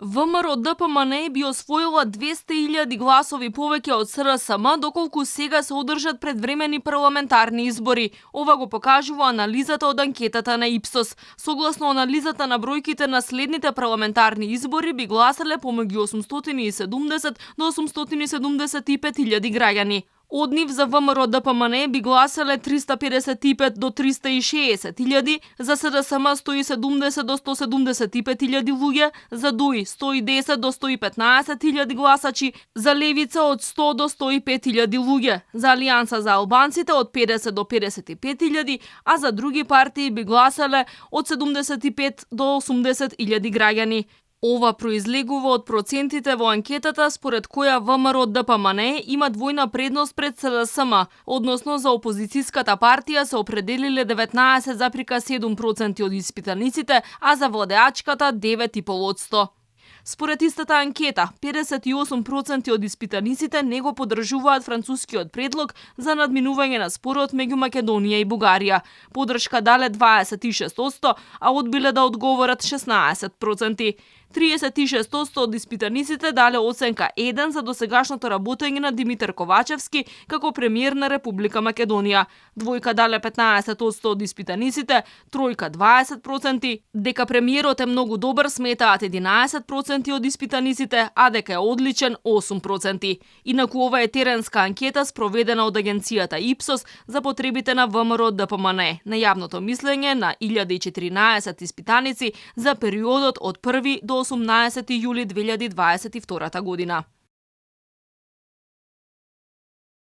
ВМРО ДПМНЕ би освоила 200.000 гласови повеќе од СРСМ, доколку сега се одржат предвремени парламентарни избори. Ова го покажува анализата од анкетата на Ипсос. Согласно анализата на бројките на следните парламентарни избори би гласале помеѓу 870 до 875.000 граѓани. Од нив за ВМРО ДПМНЕ би гласале 355 до 360.000, за СДСМ 170 до 175.000 луѓе, за ДУИ 110 до 115.000 гласачи, за Левица од 100 до 105.000 луѓе, за Алијанса за албанците од 50 до 55.000, а за други партии би гласале од 75 до 80.000 граѓани. Ова произлегува од процентите во анкетата според која ВМРО ДПМНЕ има двојна предност пред СДСМ, односно за опозицијската партија се определиле 19,7% од испитаниците, а за владеачката 9,5%. Според истата анкета, 58% од испитаниците не го поддржуваат францускиот предлог за надминување на спорот меѓу Македонија и Бугарија. Поддршка дале 26%, а одбиле да одговорат 16%. 36% од испитаниците дале оценка 1 за досегашното работење на Димитар Ковачевски како премиер на Република Македонија. Двојка дале 15% од испитаниците, тројка 20%, дека премиерот е многу добар сметаат 11% од испитаниците, а дека е одличен 8%. Инаку ова е теренска анкета спроведена од агенцијата Ипсос за потребите на ВМРО ДПМНЕ на јавното мислење на 1014 испитаници за периодот од 1 до 18 јули 2022 година.